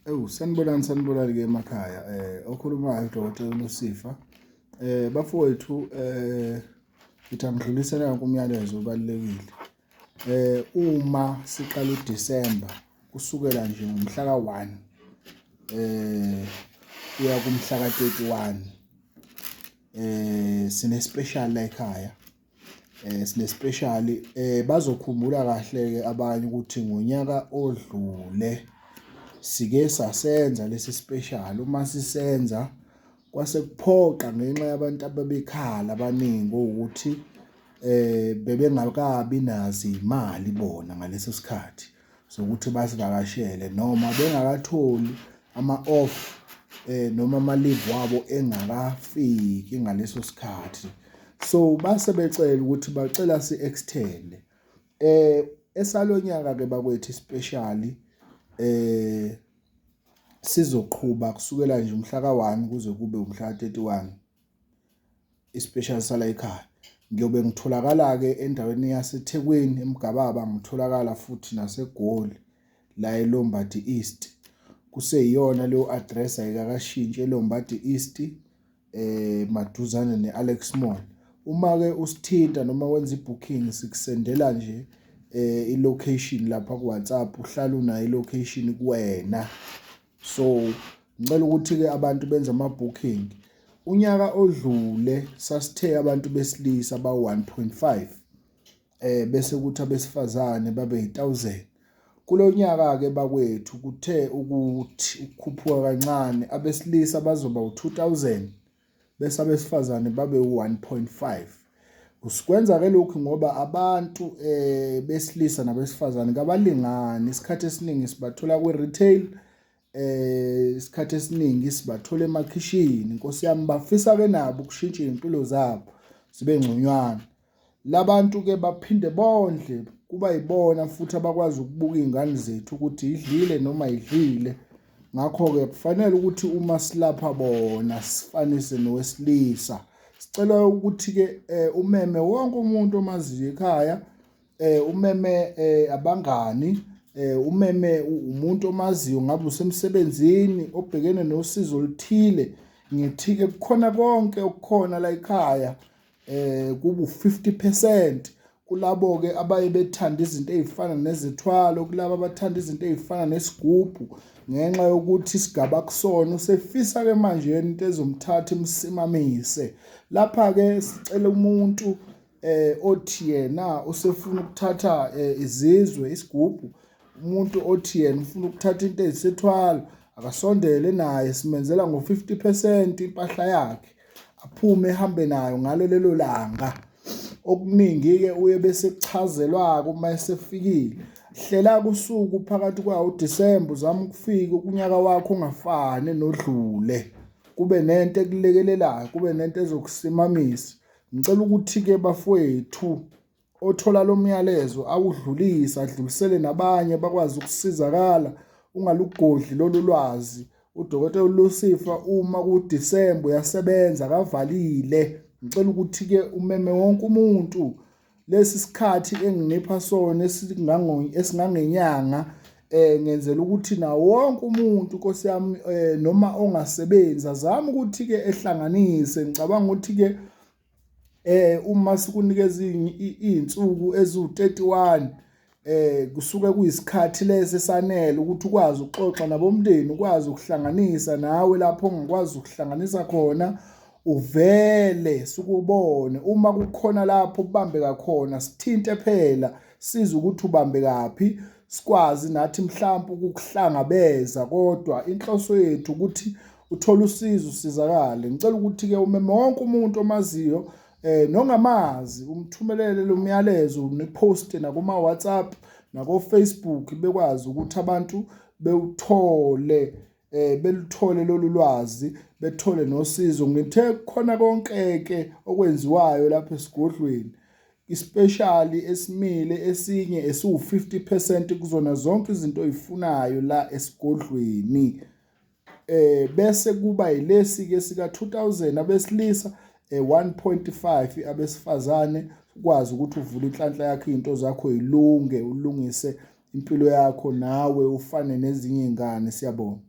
Ewu sanibonani, sanibonani ke emakhaya. Okhulumayo uDokotela Lusifa. Bafowethu, ngithi angidlulisele nanku umyalezo obalulekile. Uma siqala uDisemba, kusukela nje ngomhla ka-1 kuya kumhla ka-31, sine special la ekhaya. Sine special. Bazokhumbula kahle ke abanye ukuthi ngonyaka odlule sike sasenza lesi special. Uma sisenza kwase kuphoqa ngenxa yabantu ababekhala abaningi ukuthi bebengakabi nazo imali bona ngaleso sikhathi zokuthi basivakashele, noma bengakatholi ama-off noma ama-leave wabo engakafiki ngaleso sikhathi. So base becela ukuthi bacela si-extend esalonyaka ke bakwethu. Special sizoqhuba kusukela nje umhla ka-1 kuze kube umhla ka-31, ispecial sala ekhaya. Ngiyobe ngitholakala-ke endaweni yaseThekwini, eMgababa, ngitholakala futhi naseGoli la eLombardy East. Kuseyiyona leyo address, ayikakashintshi, eLombardy East, maduzane ne-Alex Mall. Uma-ke usithinta noma wenza i-booking, sikusendela nje i-location lapha ku-WhatsApp, uhlala unayo i-location kuwena. So ngicela ukuthi-ke abantu benze ama-booking. Unyaka odlule sasithe abantu besilisa ba-1.5, bese kuthi abesifazane babe yi-1000. Kulo nyaka-ke bakwethu kuthe ukuthi ukukhuphuka kancane, abesilisa bazoba u-2000 bese abesifazane babe u-1.5. Usikwenza-ke lokhu ngoba abantu besilisa nabesifazane kabalingani. Isikhathi esiningi sibathola kwi-retail, isikhathi esiningi sibathola emakhishini, Nkosi yami. Bafisa ke nabo ukushintsha izimpilo zabo zibe ngconywana. Labantu ke baphinde bondle, kuba yibona futhi abakwazi ukubuka izingane zethu ukuthi idlile noma idlile. Ngakho-ke kufanele ukuthi uma silapha bona sifanise nowesilisa. Sicela ukuthi-ke umeme wonke umuntu omaziyo ekhaya, umeme abangani, umeme umuntu omaziyo, ngabe usemsebenzini, obhekene nosizo oluthile. Ngithi-ke kukhona konke okukhona la ekhaya, kubu 50% kulabo ke abaye bethanda izinto ezifana nezithwalo, kulabo abathanda izinto ezifana nesigubhu, ngenxa yokuthi isigaba kusona usefisa ke manje yena into ezomthatha imsimamise. Lapha ke sicela umuntu othi yena usefuna ukuthatha izizwe isigubhu, umuntu othi yena ufuna ukuthatha into ezisethwalo, akasondele naye, simenzela ngo-50% impahla yakhe, aphume ehambe nayo ngalo lelo langa. Okuningi-ke uye bese kuchazelwa-ke uma esefikile. Hlela kusuku phakathi kwawo uDisemba, uzame ukufika unyaka wakho ungafani nodlule, kube nento ekulekelelayo, kube nento ezokusimamisa. Ngicela ukuthi-ke bafowethu, othola lo myalezo awudlulise, adlulisele nabanye bakwazi ukusizakala. Ungalugodli lolu lwazi. Udokotela Lusifa uma kuDisemba uyasebenza, akavalile. Ngicela ukuthi-ke umeme wonke umuntu. Lesi sikhathi enginipha sona esingangenyanga, ngenzela ukuthi nawo wonke umuntu, Nkosi yami, noma ongasebenzi azame ukuthi ke ehlanganise. Ngicabanga ukuthi ke uma sikunikeza izinsuku eziwu-31, kusuke kuyisikhathi lesi esanele ukuthi ukwazi ukuxoxa nabomndeni, ukwazi ukuhlanganisa nawe lapho ongakwazi ukuhlanganisa khona, uvele sikubone uma kukhona lapho ubambeka khona, sithinte phela siza ukuthi ubambe kaphi, sikwazi nathi mhlawumbe ukukuhlangabeza. Kodwa inhloso yethu ukuthi uthole usizo, usizakale. Ngicela ukuthi ke umeme wonke umuntu omaziyo nongamazi, umthumelele lo myalezo, niposte nakuma WhatsApp nako Facebook, bekwazi ukuthi abantu bewuthole, beluthole lolu lwazi, bethole nosizo. Ngithe kukhona konke ke okwenziwayo lapha esigodlweni, ispecial esimile esinye esiwu-50% kuzona zonke izinto oyifunayo la esigodlweni, bese kuba yilesi ke sika 2000 abesilisa, 1.5 abesifazane. Ukwazi ukuthi uvule inhlanhla yakho, izinto zakho ilunge, ulungise impilo yakho, nawe ufane nezinye izingane. Siyabonga.